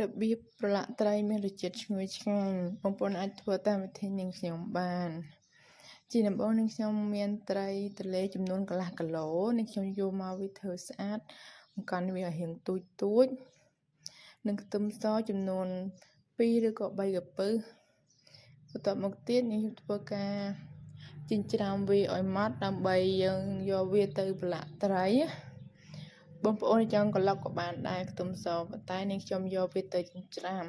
របៀបប្រឡាក់ត្រីមានរសជាតិឈ្ងុយឆ្ងាញ់បងប្អូនអាចធ្វើតាមវិធីនាងខ្ញុំបានជាដំបូងនាងខ្ញុំមានត្រីទន្លេចំនួនកន្លះគីឡូនាងខ្ញុំយកមកវាធ្វើស្អាតបង្កាន់វាឲ្យរាងទូចទូចនិងខ្ទឹមសចំនួន2ឬក៏3កាពឹសបន្ទាប់មកទៀតនាងខ្ញុំធ្វើការចិញ្ច្រាំវាឲ្យម៉ត់ដើម្បីយើងយកវាទៅប្រឡាក់ត្រីបងប្អូនចង់ក្លុកក៏បានដែរខ្ទឹមសប៉ុន្តែនាងខ្ញុំយកវាទៅចិញ្ច្រាំ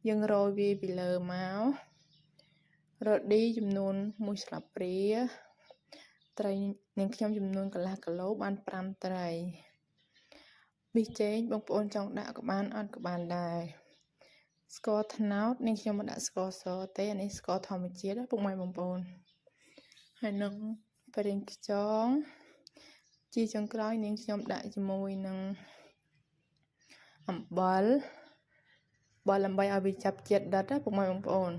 យើងរោយវាពីលើមករឌីចំនួន1ស្លាបព្រាត្រីនាងខ្ញុំចំនួនកន្លះគីឡូបាន5ត្រីប៊ីចេងបងប្អូនចង់ដាក់ក៏បានអត់ក៏បានដែរស្ករត្នោតនាងខ្ញុំមិនដាក់ស្ករសទេអានេះស្ករធម្មជាតិពុកម៉ែបងប្អូនហើយនឹងប្រេងខ្យងជាចុងក្រោយនាងខ្ញុំដាក់ជាមួយនឹងអំបិលបើដើម្បីឲ្យវាចាប់ជាតិដិតណាពុកម៉ែបងប្អូន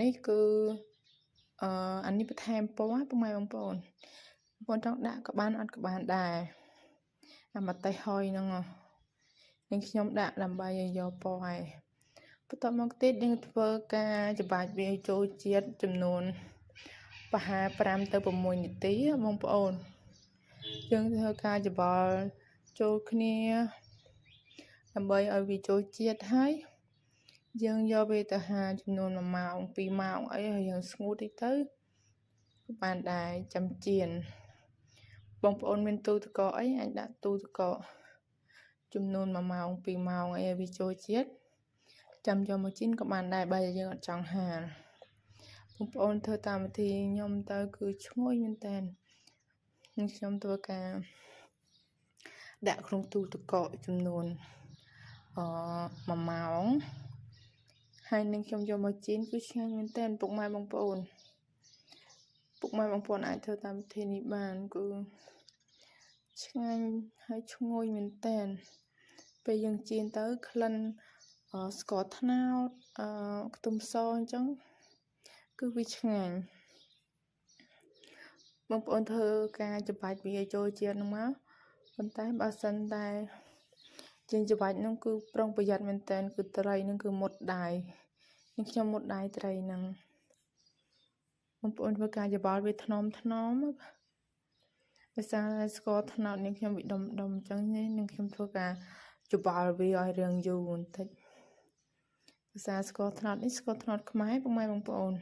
នេះគឺអានេះបន្ថែមពណ៌ពុកម៉ែបងប្អូនបងប្អូនចង់ដាក់ក៏បានអត់ក៏បានដែរអាម្ទេសហុយហ្នឹងនាងខ្ញុំដាក់ដើម្បីឲ្យយកពណ៌ហើយបន្ទាប់មកទៀតយើងធ្វើការច្បាច់វាចូលជាតិចំនួនប្រហែល5ទៅ6នាទីបងប្អូនយើងធ្វើការច្បល់ចូលគ្នាដើម្បីឲ្យវាចូលជាតិហើយយើងយកវាទៅហាលចំនួន1ម៉ោង2ម៉ោងអីហើយយើងស្ងួតតិចទៅក៏បានដែរចាំចៀនបងប្អូនមានទូទឹកកកអីអាចដាក់ទូទឹកកកចំនួន1ម៉ោង2ម៉ោងអីឲ្យវាចូលជាតិចាំយកមកចៀនក៏បានដែរបើយើងអត់ចង់ហាលបងប្អូនធ្វើតាមវិធីខ្ញុំទៅគឺឈ្ងុយមែនតើនឹងខ្ញុំធ្វើការដាក់ក្នុងទូទឹកកកចំនួន1ម៉ោងហើយនឹងខ្ញុំយកមកចៀនគឺឆ្ងាញ់មែនតើពុកម៉ែបងប្អូនពុកម៉ែបងប្អូនអាចធ្វើតាមវិធីនេះបានគឺឆ្ងាញ់ហើយឈ្ងុយមែនតើពេលយើងចៀនទៅក្លិនស្ករត្នោតខ្ទឹមសអញ្ចឹងគឺវាឆ្ងាញ់បងប្អូនធ្វើការច្បាច់វាចូលជាតិហ្នឹងមកប៉ុន្តែបើសិនតែជាងច្បាច់ហ្នឹងគឺប្រុងប្រយ័ត្នមែនតើគឺត្រីហ្នឹងគឺមុតដៃនេះខ្ញុំមុតដៃត្រីហ្នឹងបងប្អូនធ្វើការច្បល់វាថ្នមថ្នមដោយសារស្ករត្នោតនេះខ្ញុំវាដុំដុំអញ្ចឹងនឹងខ្ញុំធ្វើការច្បល់វាឲ្យរាងយូរបន្តិចភាសាស្ករត្នោតនេះស្ករត្នោតខ្មែរពុកម៉ែបងប្អូន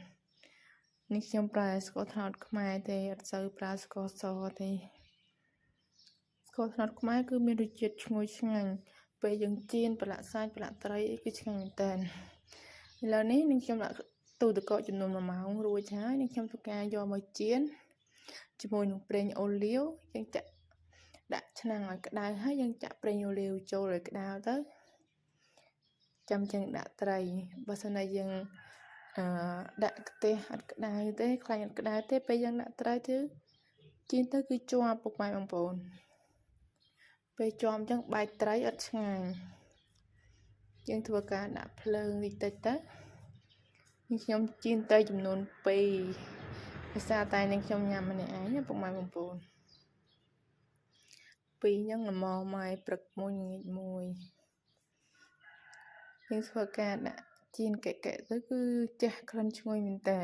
នេះខ្ញុំប្រើស្ករត្នោតខ្មែរទេអត់សូវប្រើស្ករសទេស្ករត្នោតខ្មែរគឺមានរសជាតិឈ្ងុយឆ្ងាញ់ពេលយើងចៀនប្រឡាក់សាច់ប្រឡាក់ត្រីអីគឺឆ្ងាញ់មែនតើឥឡូវនេះនឹងខ្ញុំដាក់ទូទឹកកកចំនួន1ម៉ោងរួចហើយនឹងខ្ញុំធ្វើការយកមកចៀនជាមួយនឹងប្រេងអូលីវយើងចាក់ដាក់ឆ្នាំងឲ្យក្តៅហើយយើងចាក់ប្រេងអូលីវចូលឲ្យក្តៅទៅចាំយើងដាក់ត្រីបើសិនណាយើងអឺដាក់ខ្ទះអត់ក្តៅទេខ្លាញ់អត់ក្តៅទេពេលយើងដាក់ត្រីទៅចៀនទៅគឺជាប់ពុកម៉ែបងប្អូនពេលជាប់អញ្ចឹងបែកត្រីអត់ឆ្ងាញ់យើងធ្វើការដាក់ភ្លើងតិចតិចទៅនេះខ្ញុំចៀនត្រីចំនួន2ភាសាតែនឹងខ្ញុំញ៉ាំម្នាក់ឯងណាពុកម៉ែបងប្អូន2អញ្ចឹងល្មមមកព្រឹកមួយល្ងាចមួយយើងធ្វើការដាក់ចៀនកែកែទៅគឺជះក្លិនឈ្ងុយមែនតើ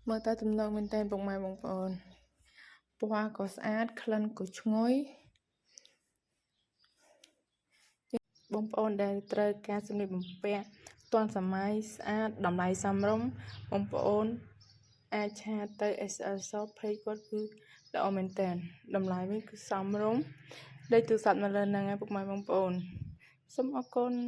មើលទៅទំនងមែនតើពុកម៉ែបងប្អូនពណ៌ក៏ស្អាតក្លិនក៏ឈ្ងុយបងប្អូនដែលត្រូវការសម្លៀកបំពាក់ទាន់សម័យស្អាតតម្លៃសមរម្យបងប្អូនអាចឆាតទៅ SL Shop page គាត់គឺល្អមែនតើតម្លៃវិញគឺសមរម្យលេខទូរស័ព្ទនៅលើហ្នឹងហើយពុកម៉ែបងប្អូនសូមអរគុណ។